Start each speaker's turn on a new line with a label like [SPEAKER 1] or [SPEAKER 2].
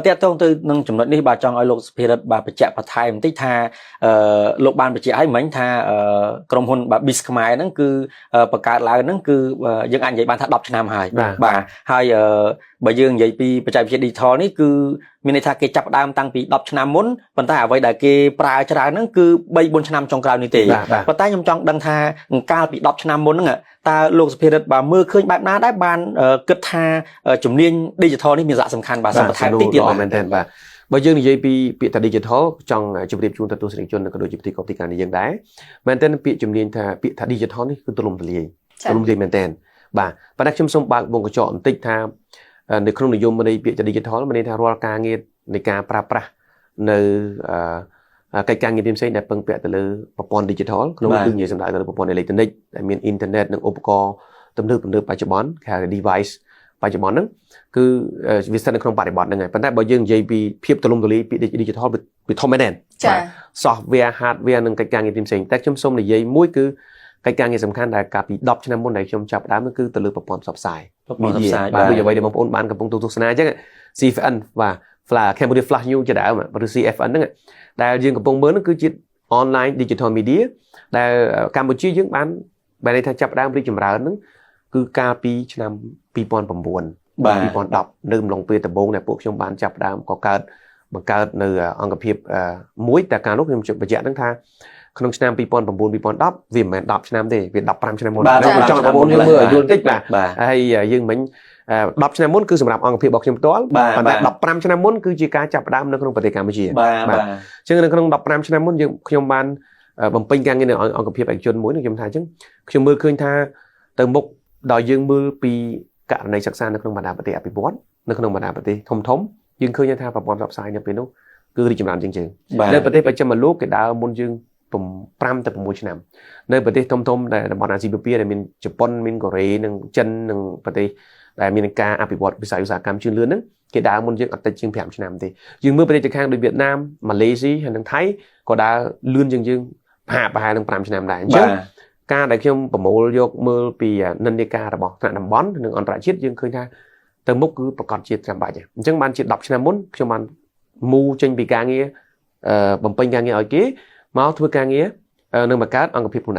[SPEAKER 1] តាក់ទងទៅនឹងចំណុចនេះបាទចង់ឲ្យលោកសុភារិទ្ធបាទបញ្ជាក់បន្ថែមបន្តិចថាលោកបានបញ្ជាក់ឲ្យមិញថាក្រុមហ៊ុនបាទ Biz ខ្មែរហ្នឹងគឺបង្កើតឡើងហ្នឹងគឺយើងអាចនិយាយបានថា10ឆ្នាំហើយបាទហើយបើយើងនិយាយពីបច្ចេកវិទ្យា digital នេះគឺមានន័យថាគេចាប់ផ្ដើមតាំងពី10ឆ្នាំមុនប៉ុន្តែអ្វីដែលគេប្រើច្រើនហ្នឹងគឺ3 4ឆ្នាំចុងក្រោយនេះទេប៉ុន្តែខ្ញុំចង់ដឹងថាកាលពី10ឆ្នាំមុនហ្នឹងតើលោកសុភារិទ្ធបាទមើលឃើញបែបណាដែរបានគិតថាជំនាញ digital នេះមានសារៈសំខាន់បាទសូមបន្ថែមតិចទៀត
[SPEAKER 2] បាទមែនទែនបាទបើយើងនិយាយពីពាក្យថា digital ចង់ជម្រាបជូនទៅទស្សនិកជននិងក៏ដូចជាពិធីករពិធីការនេះយើងដែរមែនទែនពាក្យជំនាញថាពាក្យថា digital នេះគឺទូលំទូលាយទូលំទូលាយមែនទែនបាទប៉ុន្តែខ្ញុំសូមបើកវងកញ្ចក់បន្តិចថានៅក្នុងនិយមន័យពាក្យថា digital មានន័យថារាល់ការងារនៃការប្រើប្រាស់នៅកិច្ចការងារផ្សេងៗដែលពឹងពាក់ទៅលើប្រព័ន្ធ digital ក្នុងគឺនិយាយសំដៅទៅលើប្រព័ន្ធអេឡិចត្រូនិកដែលមានអ៊ីនធឺណិតនិងឧបករណ៍ទំនើបទំនើបបច្ចុប្បន្នគេហៅ device បច្ចុប្បន្នហ្នឹងគឺវាស្ថិតនៅក្នុងបរិបទហ្នឹងហើយប៉ុន្តែបើយើងនិយាយពីភាពទូលំទូលាយពី digital វាធំមែនទេ
[SPEAKER 3] ចា៎
[SPEAKER 2] software hardware និងកិច្ចការងារផ្សេងៗតែខ្ញុំសូមនិយាយមួយគឺកិច្ចការងារសំខាន់ដែលកាលពី10ឆ្នាំមុនដែលខ្ញុំចាប់ផ្ដើមគឺទៅលើប្រព័ន្ធផ្សព្វផ្សាយ
[SPEAKER 1] ប្រព័ន្ធផ្សព្វផ្សាយ
[SPEAKER 2] បាទដូចអ្វីដែលបងប្អូនបានកំពុងទស្សនាអញ្ចឹង CFN បាទ Flash Cambodia Flash News ជាដើមឬ CFN ហ្នឹងដែលយើងកំពុងមើលហ្នឹងគឺជា online digital media ដែលកម្ពុជាយើងបានបែរន័យថាចាប់ផ្ដើមរីកចម្រើនហ្នឹងគឺកាលពីឆ្នាំ2009
[SPEAKER 1] បាទ
[SPEAKER 2] 2010នៅអំឡុងពេលដំបូងដែលពួកខ្ញុំបានចាប់ផ្ដើមក៏កើតបង្កើតនៅអង្គភាពមួយតែកាលនោះខ្ញុំបញ្ជាក់ហ្នឹងថាក្នុងឆ្នាំ2009 2010វាមិនមែន10ឆ្នាំទេវា15ឆ្នាំមុនខ្ញុំចង់បងប្អូនយើងមើលឲ្យយល់បន្តិចបាទហើយយើងមិញ10ឆ្នាំមុនគឺសម្រាប់អង្គភាពរបស់ខ្ញុំផ្ទាល់ប៉ុន្តែ15ឆ្នាំមុនគឺជាការចាប់ផ្ដើមនៅក្នុងប្រទេសកម្ពុជា
[SPEAKER 1] បាទបាទ
[SPEAKER 2] អញ្ចឹងនៅក្នុង15ឆ្នាំមុនយើងខ្ញុំបានបំពេញការងារនៅអង្គភាពឯកជនមួយខ្ញុំថាអញ្ចឹងខ្ញុំមើលឃើញថាទៅមុខដោយយើងមើលពីករណីសិក្សានៅក្នុងបណ្ដាប្រទេសអភិវឌ្ឍនៅក្នុងបណ្ដាប្រទេសធំធំយើងឃើញថាប្រព័ន្ធផ្សព្វផ្សាយនៅពេលនោះគឺរីកចម្រើនជាងយើងនៅប្រទេសបច្ចិមលោកគេដើរមុនយើង5ទៅ6ឆ្នាំនៅប្រទេសធំធំដែលតំបន់អាស៊ីបូព៌ាដែលមានជប៉ុនមានកូរ៉េនិងចិននិងប្រទេសដែលមានការអភិវឌ្ឍវិស័យឧស្សាហកម្មជឿនលឿនហ្នឹងគេដើរមុនយើងអត់តិចជាង5ឆ្នាំទេយើងមើលប្រទេសជិតខាងដូចវៀតណាមម៉ាឡេស៊ីហើយនិងថៃក៏ដើរលឿនជាងយើងប្រហាក់ប្រហែលនឹង5ឆ្នាំដែរអញ្ចឹងការដែលខ្ញុំប្រមូលយកមើលពីនិន្នាការរបស់ថ្នាក់តំបន់និងអន្តរជាតិយើងឃើញថាទៅមុខគឺប្រកាសជាចាំបាច់អញ្ចឹងបានជា10ឆ្នាំមុនខ្ញុំបានមូចេញពីការងារបំពេញការងារឲ្យគេមកធ្វើការងារនឹងបង្កើតអង្គភាពខ្លួនឯង។